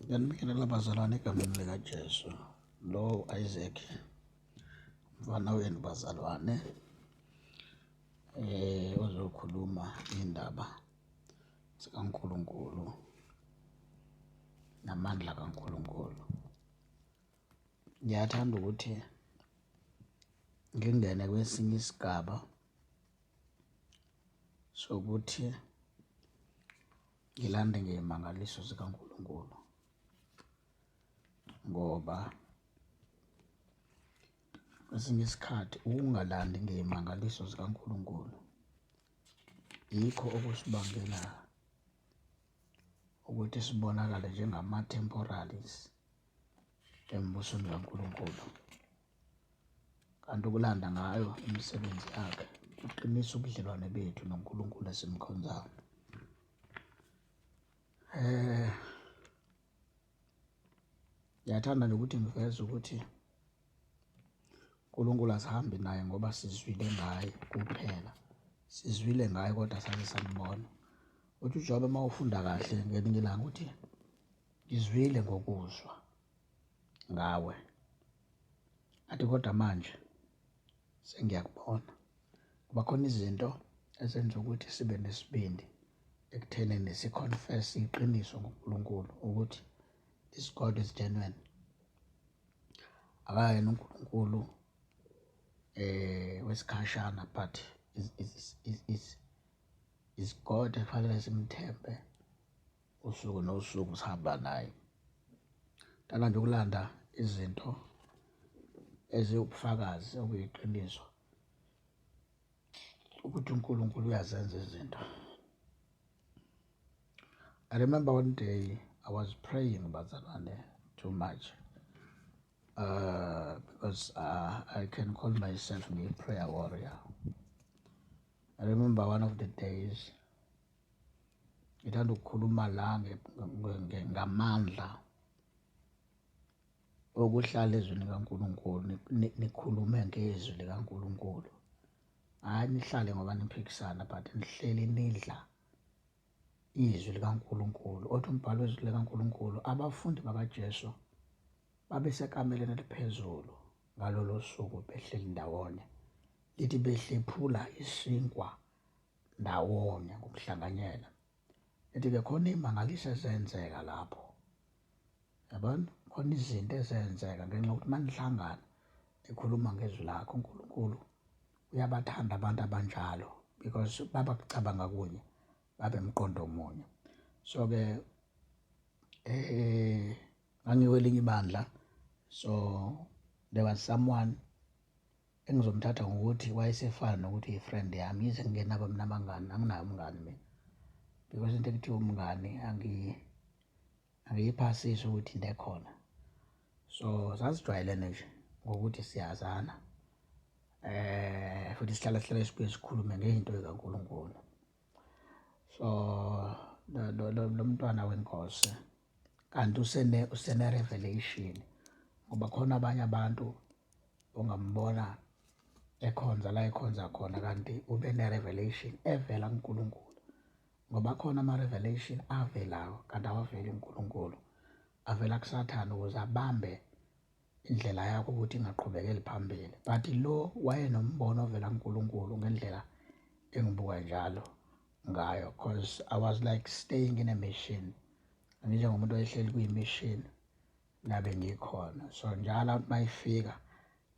Ngiyanibingelela bazalwane egameni likaJesu. Lo Isaac umfana wenu bazalwane ozokhuluma indaba zikaNkulunkulu namandla kaNkulunkulu. Ngiyathanda ukuthi ngingene kwesinye isigaba sokuthi ngilande ngey'mangaliso zikaNkulunkulu ngoba kwesinye isikhathi ukungalandi ngey'mangaliso zikaNkulunkulu yikho okusibangela ukuthi sibonakale njengama-temporaries embusweni kaNkulunkulu. Kanti ukulanda ngayo imisebenzi yakhe kuqinisa ubudlelwane bethu noNkulunkulu esimkhonzayo. Ngiyathanda nje ukuthi ngiveze ukuthi uNkulunkulu asihambi naye ngoba sizwile ngaye kuphela. Sizwile ngaye kodwa saze sambona. Uthi uJobe uma ufunda kahle ngelinye ilanga uthi ngizwile ngokuzwa ngawe. Athi kodwa manje sengiyakubona. Kuba khona izinto ezenza ukuthi sibe nesibindi ekuthenini si-confess iqiniso ngoNkulunkulu ukuthi this God is genuine. Akayena uNkulunkulu wesikhashana but is God efanele simthembe usuku nosuku sihamba naye. Ngithanda nje ukulanda izinto eziwubufakazi obuyiqiniso ukuthi uNkulunkulu uyazenza izinto. I remember one day I was praying bazalwane too much because I can call myself a prayer warrior. I remember one of the days ngithanda ukukhuluma la ngamandla okuhlala ezwini likaNkulunkulu, nikhulume ngezwi likaNkulunkulu. Hhayi nihlale ngoba niphikisana but nihleli nidla izwi likaNkulunkulu. Othi umbhalo wezwi likaNkulunkulu, abafundi bakaJesu babesekameleni eliphezulu ngalolo suku behleli ndawonye. Lithi behlephula isinkwa ndawonye ngokuhlanganyela. Lithi-ke khona iy'mangaliso ezenzeka lapho. Yabona? Khona izinto ezenzeka ngenxa yokuthi uma nihlangana nikhuluma ngezwi lakhe uNkulunkulu uyabathanda abantu abanjalo because babakucabanga kunye babe mqondo munye. So-ke ngangikwelinye ibandla, so there was someone engizomthatha ngokuthi wayesefana nokuthi i-friend yami, yize ngingenabo mina abangani, anginaye umngani mina because into ekuthiwa umngani angiyiphasisi ukuthi into ekhona. So sasijwayelene nje ngokuthi siyazana futhi sihlala sihlale sibuye sikhulume ngey'nto zikaNkulunkulu. So lo mntwana wenkosi kanti usene revelation ngoba khona abanye abantu ongambona ekhonza la ekhonza khona kanti ube ne revelation evela kuNkulunkulu, ngoba khona ama revelation avelayo kanti awaveli kuNkulunkulu, avela kuSathane ukuze abambe indlela yakho ukuthi ingaqhubekeli phambili. But lo wayenombono ovela kuNkulunkulu ngendlela engibuka njalo ngayo, cause I was like staying in a mission, njengomuntu oyehleli kuyi-mission labe ngikhona. So njalo athi mayifika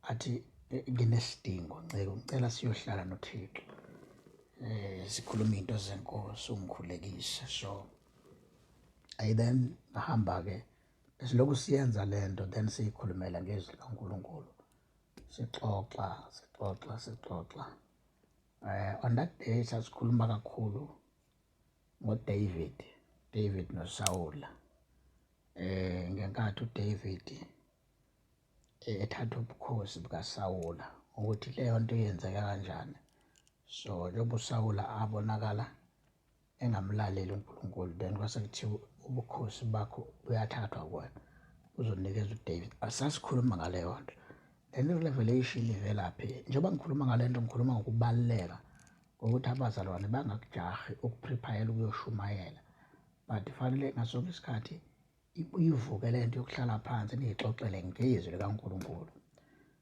athi nginesidingo Nceku, ngicela siyohlala noThixo sikhuluma into zenkosi ungikhulekise. So I then ngahamba ke silokhu siyenza lento, then siyikhulumela ngezwi likaNkulunkulu, sixoxa sixoxa sixoxa. On that day sasikhuluma kakhulu ngoDavid, David noSaul. Ngenkathi uDavid ethatha ubukhosi bukaSawula, ukuthi leyo nto yenzeka kanjani. So njengoba uSawula abonakala engamlaleli uNkulunkulu, then kwase kuthiwa ubukhosi bakho buyathathwa kuwena uzonikeza uDavid. Asasikhuluma ngaleyo nto. Then i-revelation ivelaphi? Njengoba ngikhuluma ngale nto, ngikhuluma ngokubaluleka kokuthi abazalwane bangakujahi ukuprepare ukuyoshumayela, but fanele ngaso sonke isikhathi Ivuke le nto yokuhlala phansi niyixoxele ngezwi likaNkulunkulu.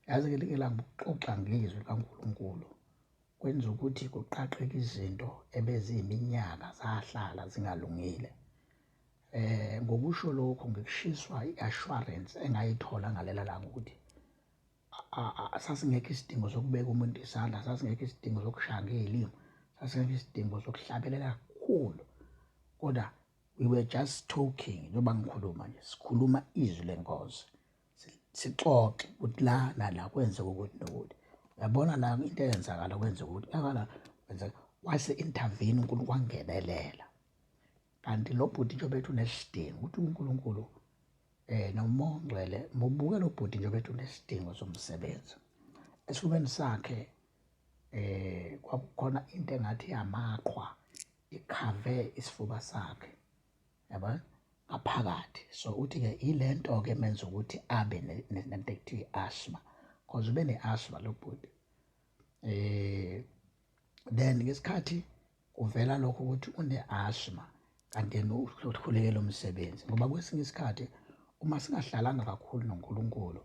Yazi ngelinye ilanga ukuxoxa ngezwi likaNkulunkulu kwenza ukuthi kuqaqeke izinto ebeziyiminyaka zahlala zingalungile. Ngokusho lokhu ngikushiswa i-assurance engayithola ngalela langa ukuthi sasingekho isidingo sokubeka umuntu isandla, sasingekho isidingo sokushaya ngey'limi, sasingekho isidingo sokuhlabelela kakhulu, kodwa we were just talking. Njengoba ngikhuluma nje, sikhuluma izwi lenkosi, sixoxe ukuthi la nala kwenzeka ukuthi nokuthi, uyabona la into eyenzakala kwenzeka ukuthi yakala kwenzeka, wase intervene uNkulunkulu wangenelela. Kanti lo bhuti njengoba ethi unesidingo ukuthi uNkulunkulu noMoya oNgcwele, mubuke lo bhuti njengoba ethi unesidingo somsebenzi esifubeni sakhe, kwakukhona into engathi yamaqhwa ikhave isifuba sakhe, yabona, ngaphakathi. So uthi-ke ilento-ke emenza ukuthi abe nento ekuthiwa i-asthma, cause ube ne-asthma lo bhuti. Then ngesikhathi kuvela lokho ukuthi une-asthma, kanti yena ukhulekela umsebenzi, ngoba kwesinye isikhathi uma singahlalanga kakhulu noNkulunkulu,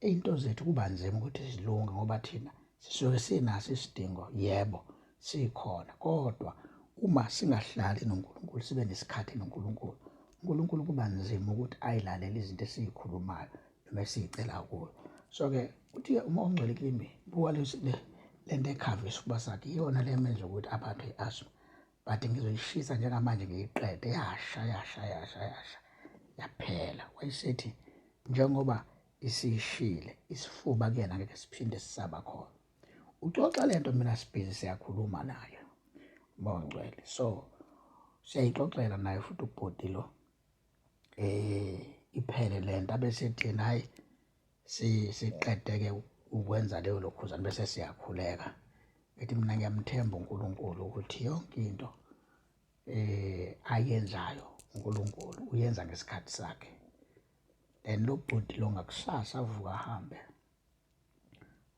iy'nto zethu kuba nzima ukuthi zilunge, ngoba thina sisuke sinaso isidingo, yebo sikhona, kodwa uma singahlali noNkulunkulu, sibe nesikhathi noNkulunkulu, uNkulunkulu kuba nzima ukuthi ayilalele izinto esiyikhulumayo noma esiyicela kuyo. So-ke uthi-ke uma ongcwele kimi, buka le nto ekhava isifuba sakhe, iyona le emenza ukuthi aphathwe i-asthma, but ngizoyishisa njengamanje ngiyiqede. Yasha, yasha, yasha, yasha, yaphela. Wayesethi njengoba isishile isifuba kuyena, ngeke siphinde sisaba khona. Uxoxa lento, mina sibhizi siyakhuluma naye uMoya oNgcwele, so siyayixoxela naye futhi ubhodi lo, iphele lento, abese thina hayi, siqedeke ukwenza leyo lokhuzana, bese siyakhuleka. Ethi mina ngiyamthemba uNkulunkulu ukuthi yonke into ayenzayo uNkulunkulu uyenza ngesikhathi sakhe. Then lo bhuti lo ngakusasa avuka ahambe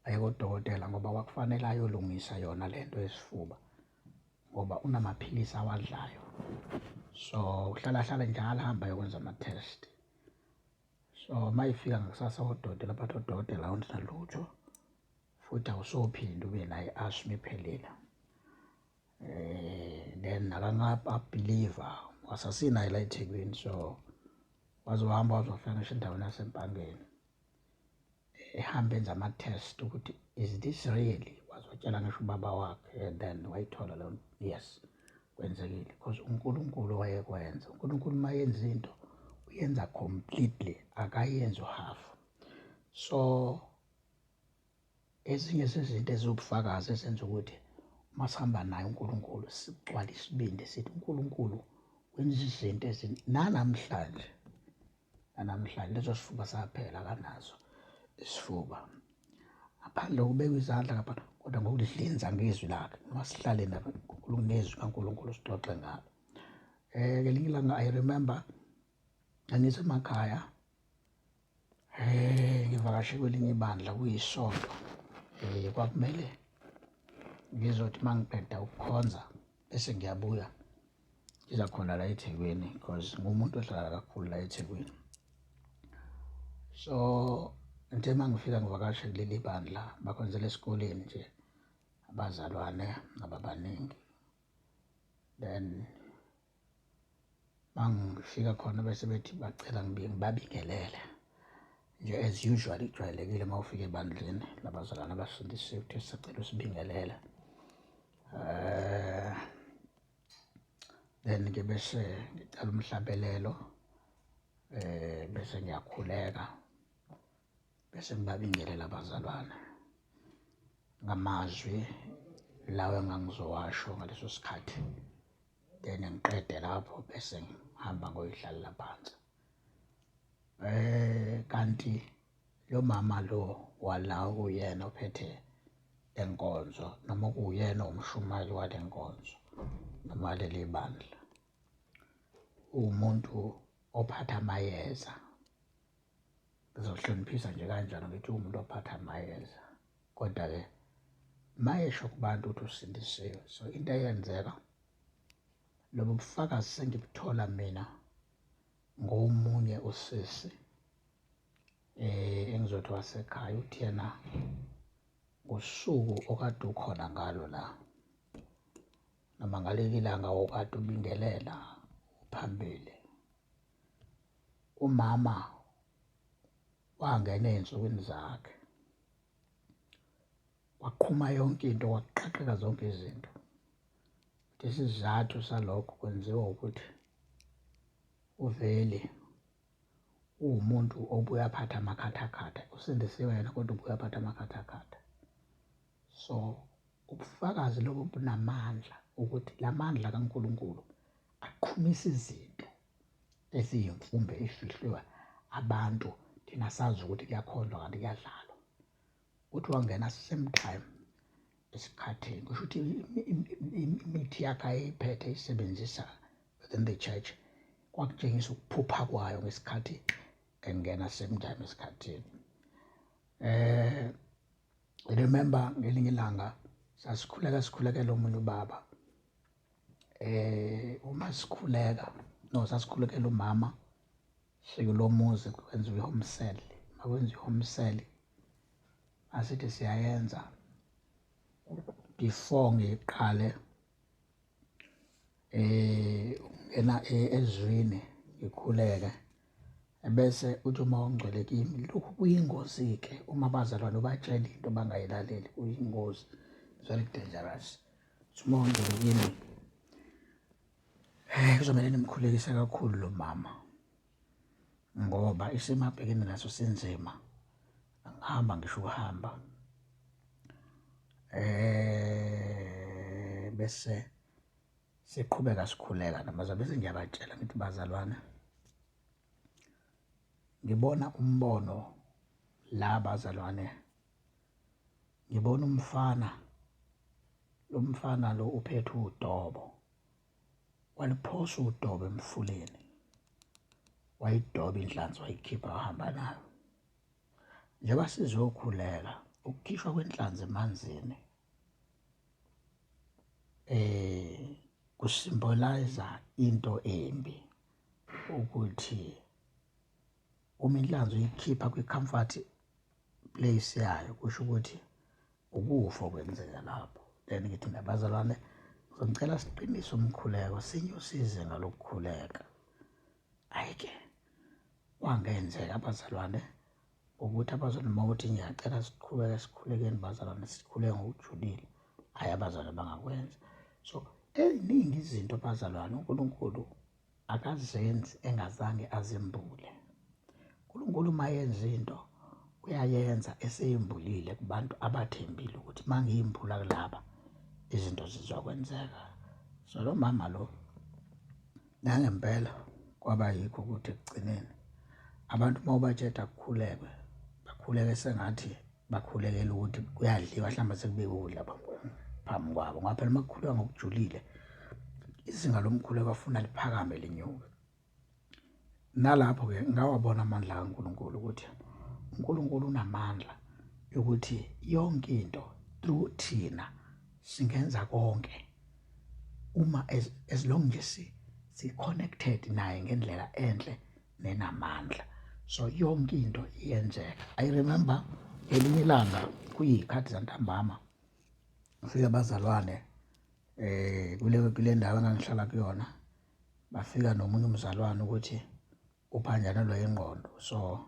aye kodokotela, ngoba kwakufanele ayolungisa yona lento yesifuba, ngoba unamaphilisi awadlayo. So uhlala hlala njalo ahamba ayokwenza ama-test. So uma ifika ngakusasa kodokotela, bathi odokotela awunalutho futhi, awusophinde ube nayo i-asthma, iphelile. Then akangabelieve, wasasinaye la eThekwini, so wazohamba wazofika ngisho endaweni yaseMpangeni, ehamba enza ama-test ukuthi is this really, wazotshela ngisho ubaba wakhe, and then wayithola leyo, yes, kwenzekile, because uNkulunkulu wayekwenza. uNkulunkulu uma yenza into uyenza completely, akayenzi half. So ezinye zezinto eziwubufakazi ezenza ukuthi uma sihamba naye uNkulunkulu sigcwale isibindi, sithi uNkulunkulu wenza izinto nanamhlanje, nanamhlanje leso sifuba saphela, akanazo isifuba, ngaphandle kokubeka izandla ngaphandle, kodwa ngokudlinza ngezwi lakhe, noma sihlale nezwi kaNkulunkulu sixoxe ngalo. Ngelinye ilanga, I remember ngangisemakhaya, ngivakashe kwelinye ibandla, kuyisonto, kwakumele ngizothi uma ngiqeda ukukhonza bese ngiyabuya, ngiza khona la eThekwini, because ngumuntu ohlala kakhulu la eThekwini. So ngithe uma ngifika ngivakashe kuleli bandla, bakhonzela esikoleni nje, abazalwane ababaningi. Then mangifika khona bese bethi bacela ngibabingelele nje as usual, ijwayelekile uma ufika ebandleni labazalwane abasindisiwe ukuthi sicela usibingelele. Then ke bese ngicela umhlabelelo, bese ngiyakhuleka, bese ngibabingelela abazalwane ngamazwi lawo engangizowasho ngaleso sikhathi. Then ngiqede lapho, bese ngihamba ngoyihlalela phansi. Kanti lo mama lo wala kuyena ophethe lenkonzo, noma kuyena umshumayeli wale nkonzo noma leli bandla, uwumuntu ophatha amayeza. Ngizohloniphisa nje kanjalo ngithi uwumuntu ophatha amayeza, kodwa-ke mayesho kubantu ukuthi usindisiwe. So into eyenzeka, lobu bufakazi sengibuthola mina. Ngomunye usisi engizothi wasekhaya, uthi yena ngosuku okade ukhona ngalo la, noma ngaleli langa okade ubingelela uphambili, umama wangena ey'nsukwini zakhe, kwaqhuma yonke into, kwaqhaqheka zonke izinto. Isizathu salokho kwenziwa ukuthi uVeli uwumuntu obuye aphathe amakhathakhatha, usindisiwe yena kodwa ubuye aphathe amakhathakhatha. So ubufakazi lobo bunamandla ukuthi la mandla kaNkulunkulu aqhumisa izinto eziyimfumbe ey'fihliwe abantu, thina sazi ukuthi kuyakhonjwa kanti kuyadlalwa. Uthi wangena same time esikhathini, kusho ukuthi imithi yakhe ayeyiphethe eyisebenzisa within the church kwakutshengisa ukuphupha kwayo ngesikhathi engena same time esikhathini. I remember ngelinye ilanga sasikhuleka, sikhulekela omunye ubaba, uma sikhuleka, no, sasikhulekela umama sikulo muzi, kwenziwa i-home cell. Makwenziwa i-home cell, asithi siyayenza, before ngiqale ungena ezwini ngikhuleke, ebese uthi uma ungcwele kimi. Lokhu kuyingozi-ke uma abazalwane ubatshela into bangayilaleli, kuyingozi, it's very dangerous. Uthi uma ungcwele kimi, kuzomele nimkhulekise kakhulu lo mama ngoba isimo abhekene naso sinzima, angihamba ngisho ukuhamba. Bese siqhubeka sikhuleka nabazalwane, bese ngiyabatshela ngithi, bazalwane, ngibona umbono la, bazalwane, ngibona umfana, lo mfana lo uphethe udobo, waliphosa udobo emfuleni, wayidoba inhlanzi, wayikhipha, wahamba nayo. Njengoba sizokhuleka, ukukhishwa kwenhlanzi emanzini kusymbolize into embi, ukuthi uma inhlanzi uyikhipha kwi-comfort place yayo, kusho ukuthi ukufa okwenzeka lapho. Then ngithi nabazalwane, ngizongicela siqinise umkhuleko, sinyuse izinga lokukhuleka. Hhayi-ke, kwangenzeka abazalwane ukuthi abazalwane uma uthi ngiyacela siqhubeke sikhulekeni bazalwane, sikhuleke ngokujulile, hhayi, abazalwane bangakwenza. So eziningi izinto, bazalwane, uNkulunkulu akazenzi engazange azimbule. uNkulunkulu uma yenza into uyayenza eseyembulile kubantu abathembile ukuthi uma ngiyimbula kulaba izinto zizokwenzeka. So lo mama lo nangempela kwaba yikho ukuthi ekugcineni abantu uma ubatshela kukhulekwe, bakhuleke sengathi bakhulekela ukuthi kuyadliwa, mhlawumbe sekubekwe ukudla phambi kwabo, ngoba phela uma kukhuleka ngokujulile izinga lomkhuleko afuna liphakame, linyuke. Nalapho-ke ngawabona amandla kaNkulunkulu ukuthi uNkulunkulu unamandla yokuthi yonke into through thina singenza konke, uma as long nje si connected naye ngendlela enhle nenamandla, so yonke into iyenzeka. I remember ngelinye ilanga kuyikhathi zantambama, kufika abazalwane kule ndawo engangihlala kuyona, bafika nomunye umzalwane ukuthi uphanjanelwe ingqondo, so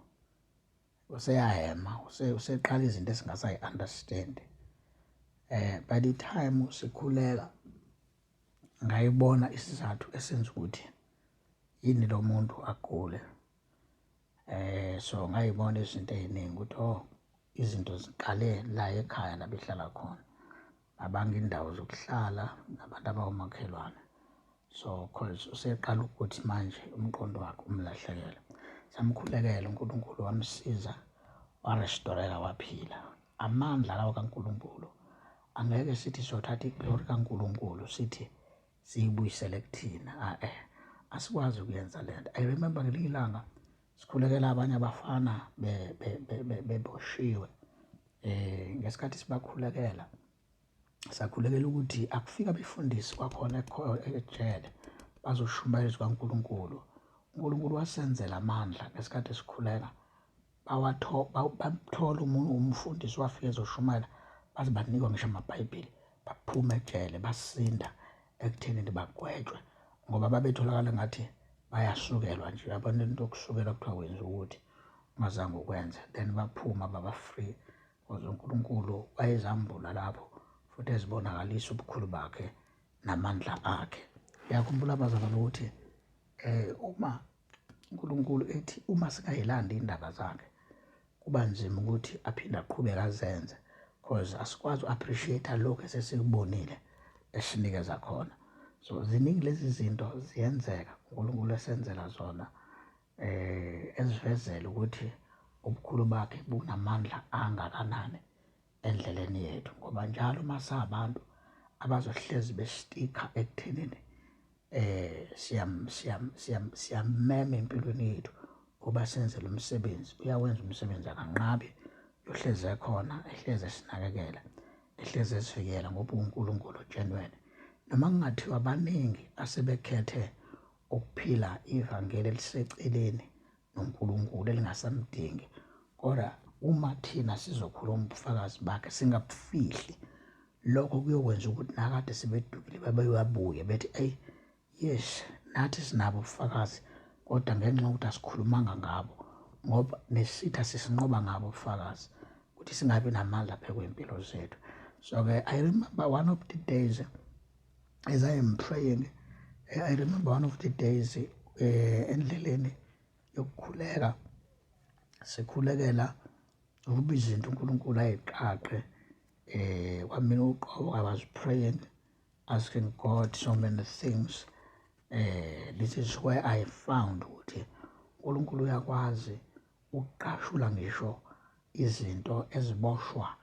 useyahema, useqala izinto esingasayi-understand. By the time sikhuleka, ngayibona isizathu esenza ukuthi yini lo muntu agule. So ngayibona izinto ey'ningi ukuthi, oh, izinto ziqale la ekhaya la behlala khona, abanga indawo zokuhlala nabantu abawumakhelwane, so cause useqala ukuthi manje umqondo wakhe umlahlekela. Samkhulekela, uNkulunkulu wamsiza, warestoreka, waphila. Amandla lawo kaNkulunkulu, angeke sithi siyothatha iglory kaNkulunkulu sithi siyibuyisele kuthina, a-e, asikwazi ukuyenza lento. I remember ngelinye ilanga sikhulekela abanye abafana beboshiwe. Ngesikhathi sibakhulekela, sakhulekela ukuthi akufika abefundisi kwakhona ejele bazoshumayela izwi kaNkulunkulu. uNkulunkulu wasenzela amandla ngesikhathi sikhuleka, bamthola umfundisi wafika ezoshumayela, baze banikwa ngisho amaBhayibheli, baphuma ejele, basinda ekuthenini bagwetshwe ngoba babetholakala ngathi bayasukelwa nje. Uyabona into yokusukelwa kuthiwa wenza ukuthi ungazange ukwenze, then baphuma baba free because uNkulunkulu wayezambula lapho futhi ezibonakalisa ubukhulu bakhe namandla akhe. Ngiyakhumbula bazalwane ukuthi uma uNkulunkulu ethi uma singayilandi indaba zakhe kuba nzima ukuthi aphinde aqhubeke azenze because asikwazi u-appreciate lokhu esesikubonile esinikeza khona. So ziningi lezi zinto ziyenzeka uNkulunkulu esenzela zona esivezela ukuthi ubukhulu bakhe bunamandla angakanani endleleni yethu, ngoba njalo uma sabantu abazohlezi bestika ekuthenini siyamema empilweni yethu ukuba senze lo msebenzi. Uyawenza umsebenzi, akanqabi, uhlezi ekhona, ehlezi esinakekela, ehlezi esivikela ngoba uNkulunkulu genuine. Noma kungathiwa baningi asebekhethe ukuphila ivangeli eliseceleni noNkulunkulu elingasamdingi, kodwa uma thina sizokhuluma ubufakazi bakhe singabufihli, lokho kuyokwenza ukuthi nakade sebedukile babe babuye bethi eyi yes, nathi sinabo ubufakazi, kodwa ngenxa yokuthi asikhulumanga ngabo, ngoba nesitha sisinqoba ngabo ubufakazi ukuthi singabi namandla phezu kwey'mpilo zethu. So-ke I remember one of the days as I am praying, I remember one of the days endleleni yokukhuleka, sikhulekela ukuba izinto uNkulunkulu ayiqaqe, kwamina uqobo I was praying, asking God so many things. This is where I found ukuthi uNkulunkulu uyakwazi ukuqashula ngisho izinto eziboshwa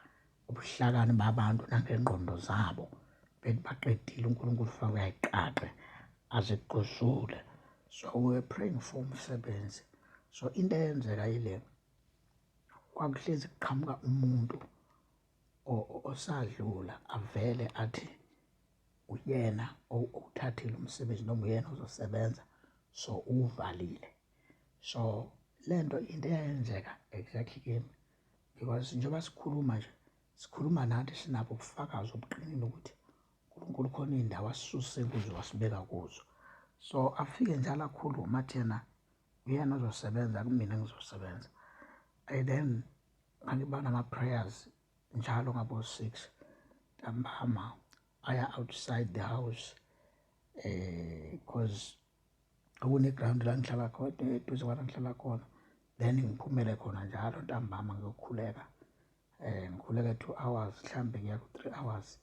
ubuhlakani babantu nangengqondo zabo, bethi baqedile, uNkulunkulu ufake uyayiqaqe azigquzule. So we were praying for umsebenzi. So into eyenzeka yile, kwakuhlezi kuqhamuka umuntu osadlula avele athi uyena owuthathile umsebenzi noma uyena ozosebenza, so uwuvalile. So lento into eyayenzeka exactly kimi, because njengoba sikhuluma nje, sikhuluma nathi sinabo ubufakazi obuqinile ukuthi uNkulunkulu khona iy'ndawo asisuse kuzo wasibeka kuzo. So afike njalo akhuluma athi yena uyena ozosebenza, kumina ngizosebenza. And then ngangiba nama-prayers njalo ngabo-6 ntambama, aya outside the house, cause kune-ground la ngihlala khona, eduze kwala ngihlala khona, then ngiphumele khona njalo ntambama ngiyokhuleka. Ngikhuleka 2 hours, mhlambe ngiya ku-3 hours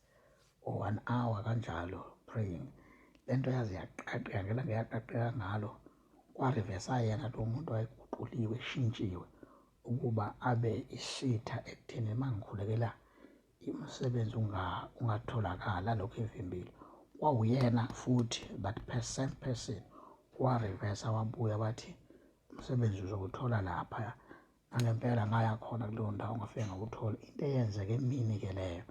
or 1 hour kanjalo praying. Lento yaze yaqaqeka ngelanga yaqaqeka ngalo, kwa-reverse yena lo muntu wayeguquliwe eshintshiwe ukuba abe isitha ekutheni uma ngikhulekela umsebenzi ungatholakala lokhu evimbile. Kwawuyena futhi that person wa-reverse wabuya wathi umsebenzi uzowuthola lapha. Nangempela ngaya khona kuleyo ndawo ngafike ngawuthola. Into eyenzeka emini-ke leyo,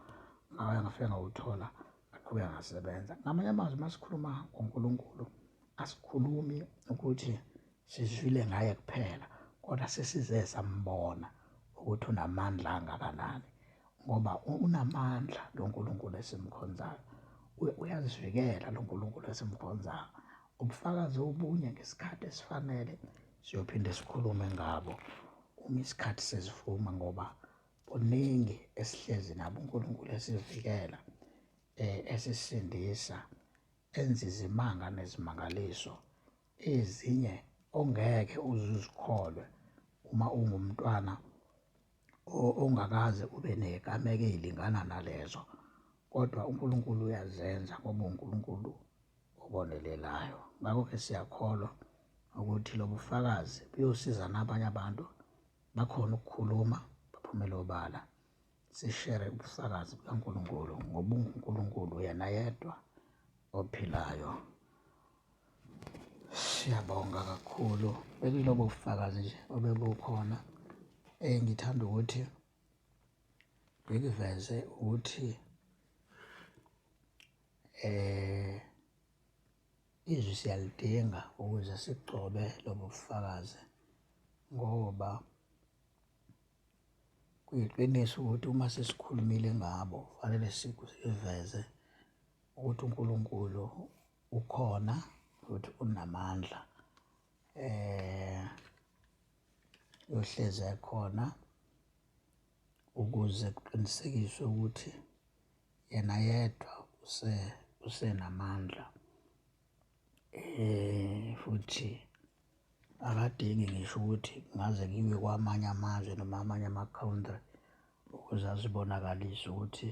ngaya ngafike ngawuthola, ngaqhubeka ngasebenza. Ngamanye amazwi uma sikhuluma ngoNkulunkulu asikhulumi ukuthi sizwile ngaye kuphela, kodwa sesize sambona ukuthi unamandla angakanani, ngoba unamandla lo Nkulunkulu esimkhonzayo, uyazivikela lo Nkulunkulu esimkhonzayo. Ubufakazi obunye ngesikhathi esifanele siyophinde sikhulume ngabo uma isikhathi sesivuma, ngoba buningi esihlezi nabo uNkulunkulu esivikela, esisindisa, enza izimanga nezimangaliso ezinye ongeke uze uzikholwe uma ungumntwana ongakaze ube negameko ey'lingana nalezo, kodwa uNkulunkulu uyazenza ngoba uNkulunkulu obonelelayo. Ngakho-ke siyakholwa ukuthi lobu bufakazi buyosiza nabanye abantu bakhona ukukhuluma baphumele obala, sishere ubufakazi bukaNkulunkulu ngoba unguNkulunkulu yena yedwa ophilayo. Siyabonga kakhulu, bekuyilobo bufakazi nje obebukhona. Ngithanda ukuthi ngikuveze ukuthi Izwi siyalidinga ukuze sigcobe lobu bufakazi ngoba kuyiqiniso ukuthi uma sesikhulumile ngabo fanele siveze ukuthi uNkulunkulu ukhona futhi unamandla uyohlezi ekhona ukuze kuqinisekiswe ukuthi yena yedwa usenamandla futhi akadingi ngisho ukuthi ngaze kuyiwe kwamanye amazwe noma amanye ama-country ukuze azibonakalise ukuthi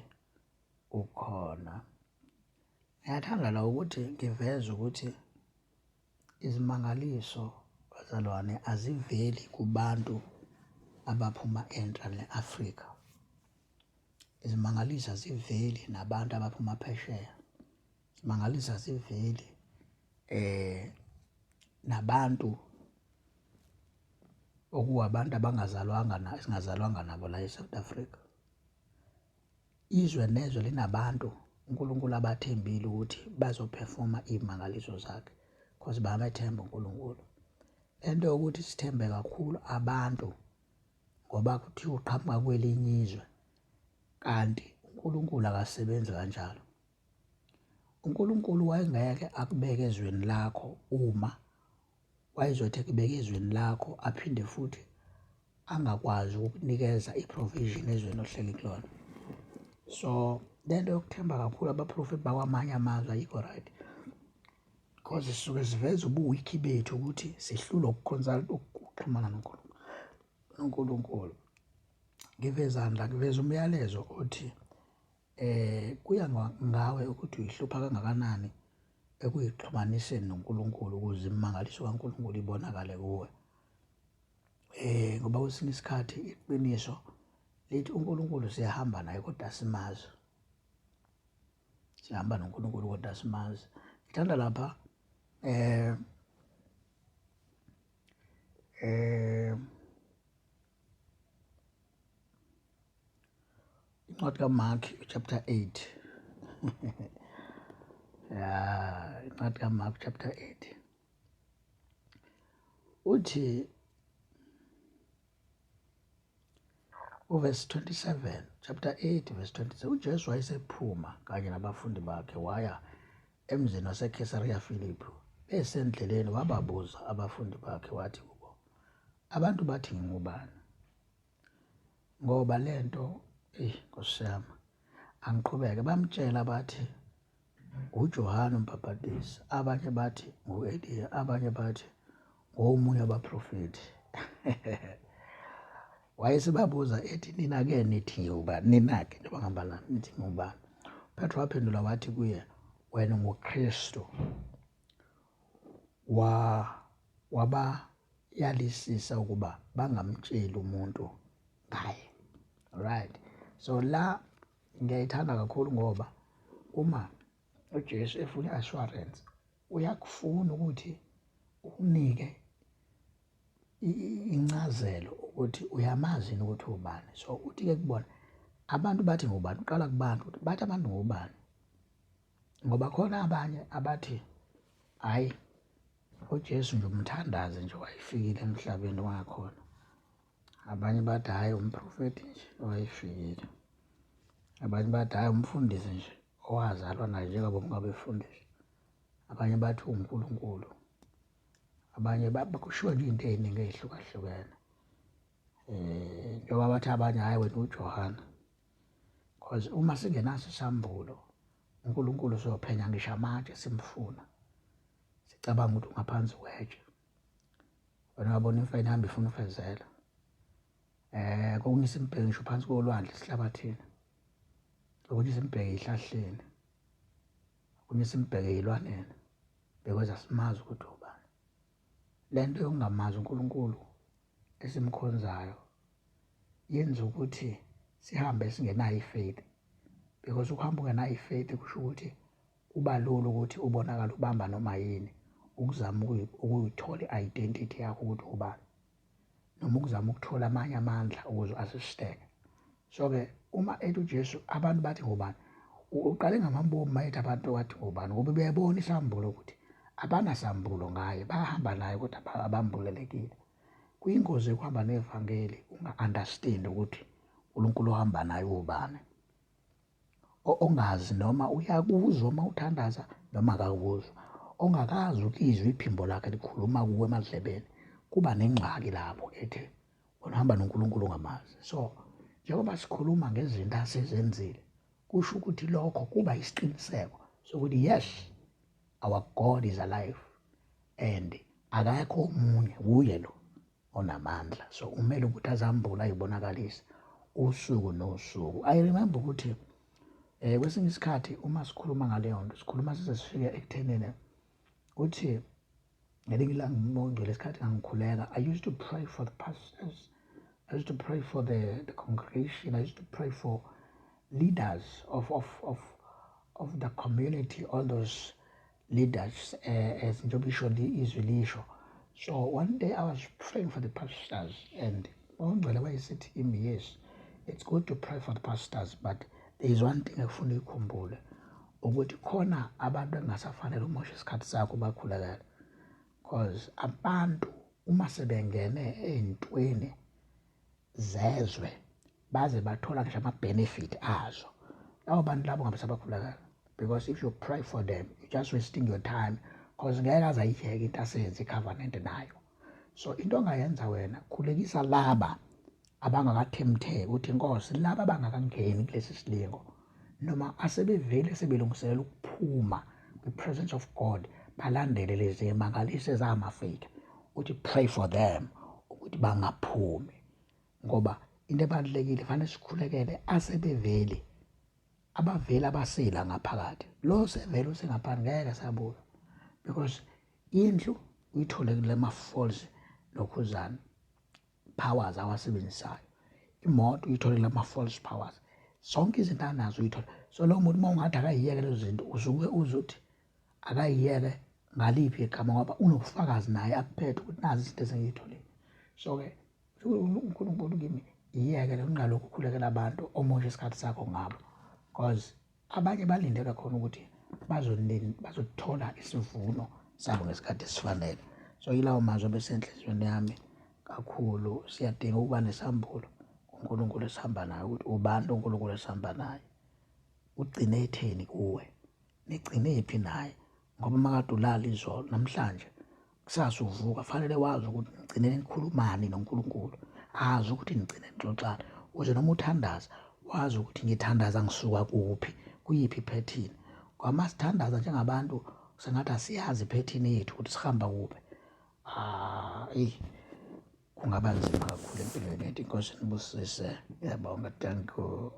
ukhona. Ngiyathanda la ukuthi ngiveze ukuthi izimangaliso bazalwane aziveli kubantu abaphuma enhla ne-Afrika. Izimangaliso aziveli nabantu abaphuma phesheya. Izimangaliso aziveli nabantu okuwabantu abangazalwanga na esingazalwanga nabo la eSouth Africa. Izwe nezwe linabantu uNkulunkulu abathembile ukuthi bazophefoma iy'mangaliso zakhe because bayamethemba uNkulunkulu. Le nto yokuthi sithembe kakhulu abantu ngoba kuthiwa uqhamuka kwelinye izwe kanti uNkulunkulu akasebenzi kanjalo. UNkulunkulu wayengeke akubeke ezweni lakho uma wayezothi ekubeke ezweni lakho aphinde futhi angakwazi ukukunikeza i-provision ezweni ohleli kulona. So le nto yokuthemba kakhulu abaprofethi bakwamanye amazwe ayikho right because sisuke siveza ubuwikhi bethu ukuthi sihlulwa uku-consult ukuxhumana noNkulunkulu. Ngivezani la? Ngiveza umyalezo othi kuya ngawe ukuthi uyihlupha kangakanani ekuyixhumaniseni noNkulunkulu ukuze imimangaliso kaNkulunkulu ibonakale kuwe. Ngoba kwesinye isikhathi iqiniso lithi uNkulunkulu siyahamba naye kodwa asimazi. Sihamba noNkulunkulu kodwa asimazi. Ngithanda lapha incwadi kaMark chapter 8 ya incwadi kaMark chapter 8 uthi uverse 27 chapter 8 verse 27 uJesu wayesephuma kanye nabafundi bakhe waya emzini waseKhesariya Filipi. Besendleleni wababuza abafundi bakhe wathi kubo, abantu bathi ngingubani? Ngoba lento eyi Nkosi yami angiqhubeke bamtshela bathi nguJohane umbhabhatisi, abanye bathi ngu-Eliya, abanye bathi ngomunye wabaprofethi. Wayesebabuza ethi nina-ke nithi ngiwubani? Nina-ke njengoba ngihamba nani nithi ngiwubani? Petro waphendula wathi kuye, wena unguKristu. Wabayalisisa ukuba bangamtsheli umuntu ngaye. Right. So la ngiyayithanda kakhulu ngoba uma uJesu efuna i-assurance uyakufuna ukuthi unike incazelo ukuthi uyamazi yini ukuthi ubani. So uthi-ke kubona abantu bathi ngubani, uqala kubantu ukuthi bathi abantu ngubani, ngoba khona abanye abathi hhayi uJesu nje umthandazi nje wayefikile emhlabeni wakhona, abanye bathi hhayi umprofethi nje wayefikile, abanye bathi hhayi umfundisi nje owazalwa naye njengabo bonke abefundisi, abanye bathi uNkulunkulu, abanye kushiwo nje iy'nto ey'ningi ey'hlukahlukene. Njengoba bathi abanye hhayi wena uJohane, cause uma singenaso isambulo uNkulunkulu siyophenya ngisho amatshe simfuna, sicabanga ukuthi ungaphansi kwetshe. Wena wabona imfene ihamba ifuna ufezela. Kokunye simbheke ngisho phansi kolwandle esihlabathini, okunye simbheke ey'hlahleni, okunye simbheke ey'lwaneni because asimazi ukuthi ubani. Le nto yokungamazi uNkulunkulu esimkhonzayo yenza ukuthi sihambe singenayo i-faith, because ukuhamba ungenayo i-faith kusho ukuthi kuba lula ukuthi ubonakale ubamba noma yini ukuzama ukuyithola i-identity yakho ukuthi ubani, noma ukuzama ukuthola amanye amandla ukuze u-assisteke. So-ke uma ethi uJesu abantu bathi ngubani, uqale ngamabomu uma ethi abantu bathi ngubani, ngoba uyayibona isambulo ukuthi Abanasambulo ngaye, bahamba naye kodwa abambulelekile. Kuyingozi ukuhamba nevangeli unga-understand ukuthi uNkulunkulu ohamba naye ubani. Ongazi noma uyakuzwa uma uthandaza noma akakuzwa, ongakazi ukulizwa iphimbo lakhe likhuluma kuwe emadlebeni, kuba nengxaki lapho ethi wena uhamba noNkulunkulu ongamazi. So njengoba sikhuluma ngezinto asezenzile, kusho ukuthi lokho kuba isiqiniseko sokuthi yes, our God is alive and akekho omunye wuye lo onamandla. So umele ukuthi azambule ayibonakalise usuku nosuku. I remember ukuthi kwesinye isikhathi uma sikhuluma ngaleyo nto, sikhuluma size sifike ekuthenini uthi ngelinye ilanga uMoya isikhathi ngangikhuleka, I used to pray for the pastors, I used to pray for the congregation, I used to pray for leaders of the community, all those leaders, as njengoba isho izwi lisho. So one day I was praying for the pastors and uNgcwele wayesithi kimi, yes, it's good to pray for the pastors, but there is one thing ekufuna uyikhumbule, ukuthi khona abantu engasafanele umoshe isikhathi sakho bakhulekela, because abantu uma sebengene ey'ntweni zezwe baze bathola ngisho ama-benefit azo, labo bantu labo ngabe sabakhulekela, because if you pray for them, you're just wasting your time, because ngeke aze ayiyeke into aseyenze i-covenant nayo. So into ongayenza wena, khulekisa laba abangakathemtheki ukuthi inkosi, laba abangakangeni kulesi silingo noma asebevele sebelungiselela ukuphuma kwi-presence of God, balandele lezi mangaliso ezama-fake, uthi pray for them ukuthi bangaphumi, ngoba into ebalulekile fanele sikhulekele asebevele, abavele abasela ngaphakathi. Lo sevele usengaphandle ngeke sabuya, because indlu uyithole kule ma-false lokhuzana powers awasebenzisayo, imoto uyithole kule ma-false powers, zonke izinto anazo uyithole. So lo muntu uma ungathi akayiyeke lezo zinto, usuke uzothi akayiyeke ngaliphi igama, ngoba unobufakazi naye akuphethe ukuthi nazi izinto esengiyitholile. So-ke uNkulunkulu kimi, iyeke le, ungalokhu ukhulekela abantu omosha isikhathi sakho ngabo, because abanye balindele khona ukuthi bazothola isivuno sabo ngesikhathi esifanele. So yilawo mazwi abesenhliziyweni yami kakhulu. Siyadinga ukuba nesambulo kuNkulunkulu esihamba naye, ukuthi ubani uNkulunkulu esihamba naye, ugcine etheni kuwe, nigcine phi naye, ngoba makade ulala izolo, namhlanje, kusasa uvuka, fanele wazi ukuthi nigcine nikhulumani noNkulunkulu, azi ukuthi nigcine nixoxana, ukuze noma uthandaza wazi ukuthi ngithandaza ngisuka kuphi, kuyiphi iphethini. Ngoba masithandaza njengabantu sengathi asiyazi iphethini yethu ukuthi sihamba kuphi, ah, eyi, kungaba nzima kakhulu empilweni yethu. Inkosi nibusise. Ngiyabonga, thank you.